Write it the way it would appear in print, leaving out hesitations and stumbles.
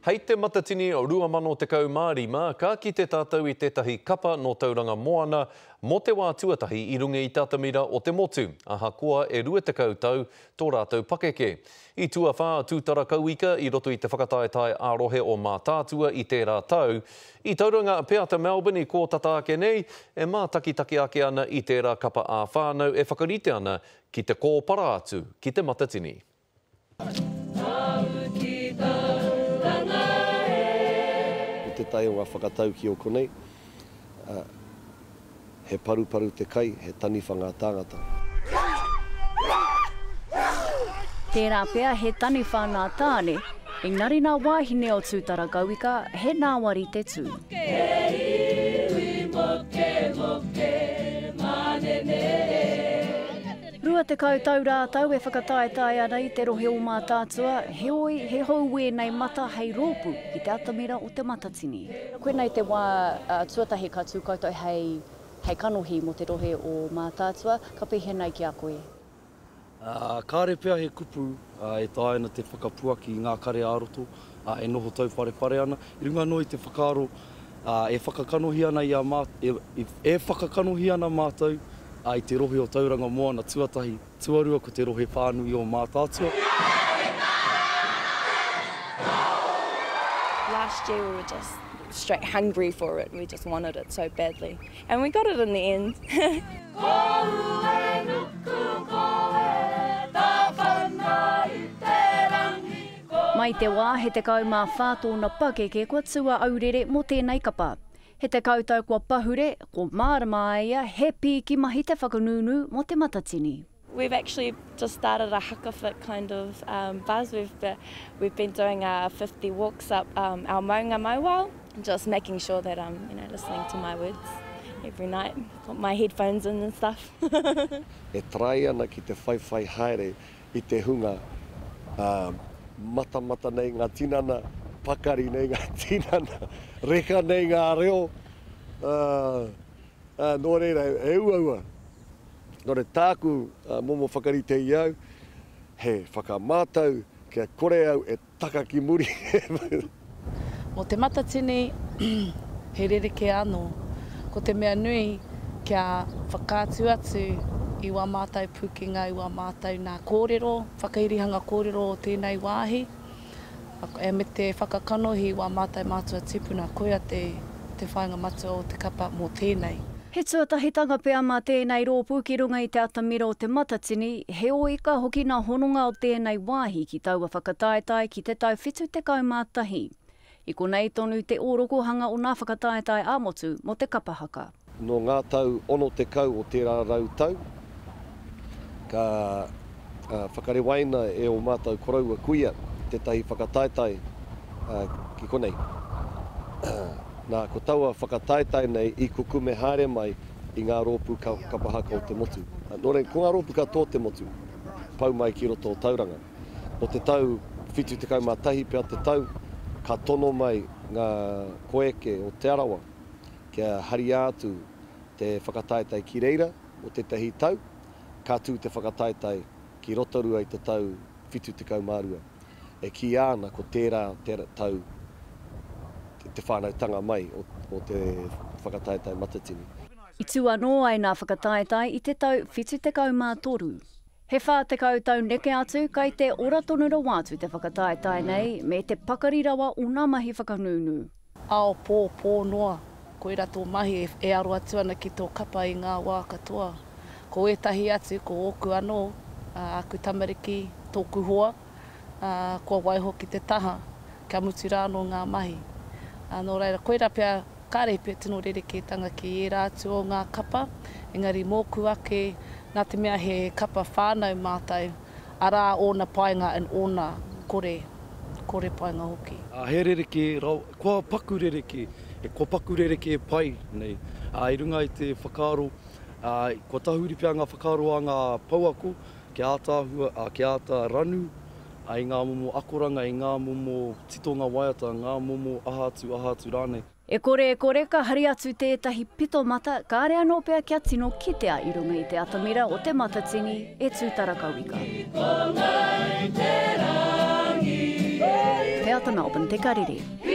Hei te Matatini 2015, ka kite tātou i tētahi kapa nō Tauranga Moana mō te wā tuatahi i runga i te atamira o te motu, ahakoa e 20 tau tō rātou pakeke. I tuawhā a Tūtara Kauika i roto i te whakataetae ā-rohe o Mātaatua i tērā tau. I Tauranga a Peata Melbourne i kō tata ake nei, e mātakitaki ake ana i tērā kapa ā-whānau e whakarite ana ki te kōpara atu ki te Matatini. Ko tētahi o ngā whakataukī o konei, He paruparu te kai, he taniwha ngā tāngata. Tērā pea he taniwha nā Tāne, engari nā wāhine o Tūtarakauika, he nāwari te tū. 20 tau rātou e whakataetae ana i te rohe o Mātaatua, heoi he hou wēnei mata hei rōpū ki te atamira o Te Matatini. Koinei te wā tuatahi ka tū koutou hei hei kanohi mō te rohe o Mātaatua, ka pēhea nei ki a koe? Kāre pea he kupu e taea ana te whakapuaki i ngā kare ā-roto e noho tauwharewhare ana, i runga anō i te whakaaro e whakakanohi ana i a e whakakanohi ana mātou i te rohe o Tauranga Moana tuatahi, tuarua ko te rohe whānui o Mātaatua. Last year we were just straight hungry for it, we just wanted it so badly and we got it in the end. Ko Uenuku ko e tawhana i te rangi ko. Mai te wā he 14 tōna pakeke kua tū a Aurere mō tēnei kapa. He tekau tau kua pahure, ko mārama a ia he pīki mahi te whakanūnū mō Te Matatini. We've actually just started a haka fit kind of buzz, we've we've been doing our 50 walks up our maunga Mauao, just making sure that I'm you know listening to my words every night, got my headphones in and stuff. E try ana ki te whaiwhai haere i te hunga matamata nei ngā tinana, pakari nei ngā tinana, reka nei ngā reo, nō reira he uaua. Nō reira tāku momo whakarite i au, he whakamātau kia kore au e taka ki muri. Mō Te Matatini, he rerekē anō. Ko te mea nui, kia whakaatu atu i wā mātou pūkenga, i wā mātou nā kōrero, whakairihanga kōrero o tēnei wāhi, me te whakakanohi i wā mātou mātua tīpuna, koia te te whāinga matua o te kapa mō tēnei. He tuatahitanga pea mā tēnei rōpū ki runga i te atamira o Te Matatini, heoi ka hoki nā hononga o tēnei wāhi ki taua whakataetae ki te tau 71. I konei tonu te ōrokohanga o nā whakataetae ā-motu mō te kapa haka. Nō ngā tau 60 o tērā rautau, ka whakarewaina e ō mātou koroua kuia tētahi whakataetae ki konei. Nā, ko taua whakataetae nei i kukume haere mai i ngā rōpū kapa haka o te motu. Nō reira, ko ngā rōpū katoa o te motu, pau mai ki roto o Tauranga. Nō te tau 71 pea te tau, ka tono mai ngā koeke o Te Arawa kia haria atu te whakataetae ki reira mō tētahi tau, ka tū te whakataetae ki Rotorua i te tau 72. E kīia ana ko tērā te tau te whānautanga mai o te whakataetae matatini. I tū anō ai nā whakataetae i te tau 73. He 40 tau neke atu kai te ora tonu rawa atu te whakataetae nei me te pakari rawa o nā mahi whakanūnū. Ao pō, pō noa, koira tō mahi e aro atu ana ki tō kapa i ngā wā katoa. Ko ētahi atu, ko ōku anō, āku tamariki, tōku hoa, ā, kua waiho ki te taha, kia mutu rā anō ngā mahi. Ā, nō reira, koira pea, kāre he tino rerekētanga ki ērā atu o ngā kapa, engari mōku ake, nā te mea he kapa whānau mātou, Arā ōna painga and ōna kore, kore painga hoki. Ā, he rerekē rawa, kua paku rerekē, kua paku rerekē pai nei, ā, i runga i te whakaaro, ā, kua tahuri pea ngā whakaaro a ngā pouako kia ātaahua, ā, kia āta ranu, ā, i ngā momo akoranga, i ngā momo titonga waiata, ngā momo aha atu, aha atu rānei. E kore e kore ka hari atu tētahi pito mata kāre anō pea kia tino kitea i runga i te atamira o Te Matatini e Tūtarakauika. Arata Melbourne, Te Karere.